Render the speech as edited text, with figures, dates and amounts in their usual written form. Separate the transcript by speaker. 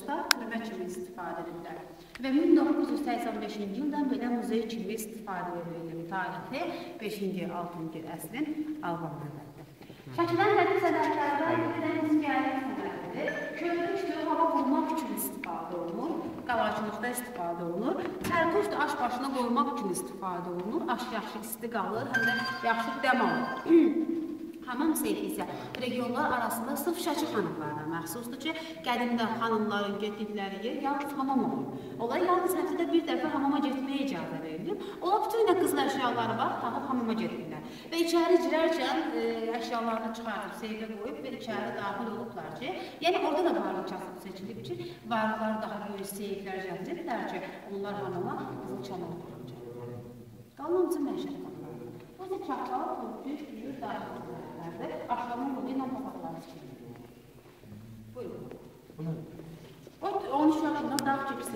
Speaker 1: dustaq türmə kimi istifadə ediblər. Və 1985-ci ildən belə muzey kimi istifadə edilib. Tarixi 5-ci, 6-cı əsrin Alban məbədidir. Şəkidən qədim sənətlərdən biri də misgərlik sənətidir. Kövrükdür, hava vurmaq üçün istifadə olunur, qalayçılıqda istifadə olunur. Çərpuşdur, aş başına qoymaq üçün istifadə olunur. Aş yaxşı isti qalır, həm də yaxşı dəm alır. Hamam seyfi isə regionlar arasında sırf Şəki xanımlarına məxsusdur ki, qədimdə xanımların getdikləri yer yalnız hamam olur. Onlara yalnız həftədə bir dəfə hamama getməyə icazə verilir. Onlar bütün də qızıl əşyaları var, taxıb hamama gedirlər. Və içəri girərkən əşyalarını çıxardıb seyfə qoyub və içəri daxil olublar ki, yəni orada da varlı kasıb seçilib ki, varlılar daha böyük seyflər gətiriblər ki, onlar hamama qızıl çanaq qoyacaqlar. Qalan üçün məişət qablarıdır. Bu isə çatal, tontüş, cüyür, daxil. Aşlama yolu ilə papaqları çıxır. Buyurun. O 13 yaşından dağ keçisi.